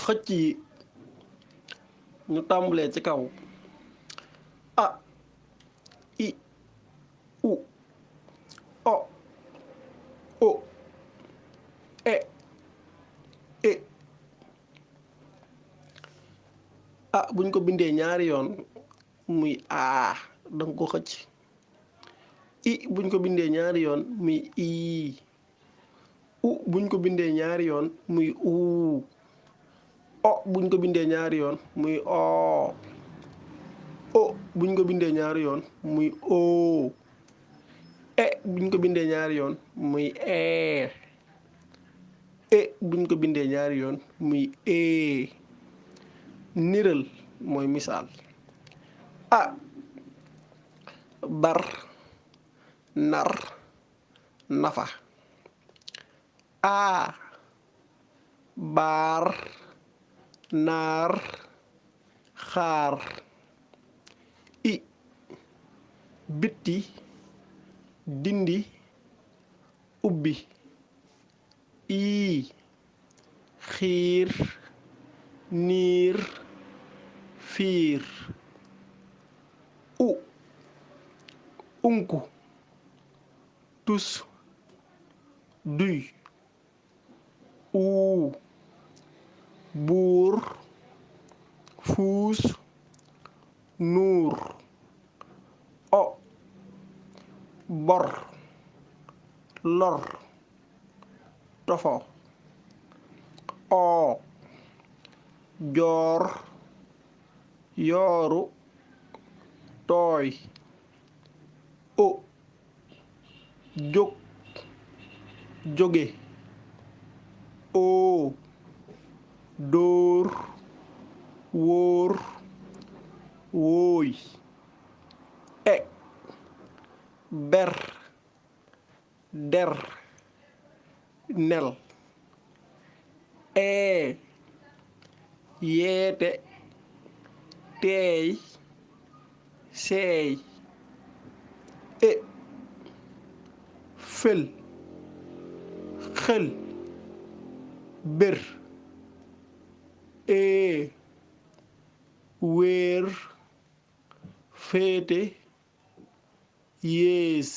xëcc yi ñu tàmbalee ci kaw a i u o o e e buñ ko bindee ñaari yoon muy danga ko xëcc i buñ ko bindee ñaari yoon muy ii buñ ko bindee ñaari yoon muy buñ ko bindee ñaari yoon muy buñ ko bindee ñaari yoon muy buñ ko bindee ñaari yoon muy buñ ko bindee ñaari yoon muy niral mooy misaal bar nar nafa baar naar xaar bitti dindi ubbi xiir niir fiir unku tus duy buur fuus nuur bor lor tofo joor yooru tooy jóg jóge dóor wóor wóoy ber der nel yeete teey seey fël xël bër wéer féete yées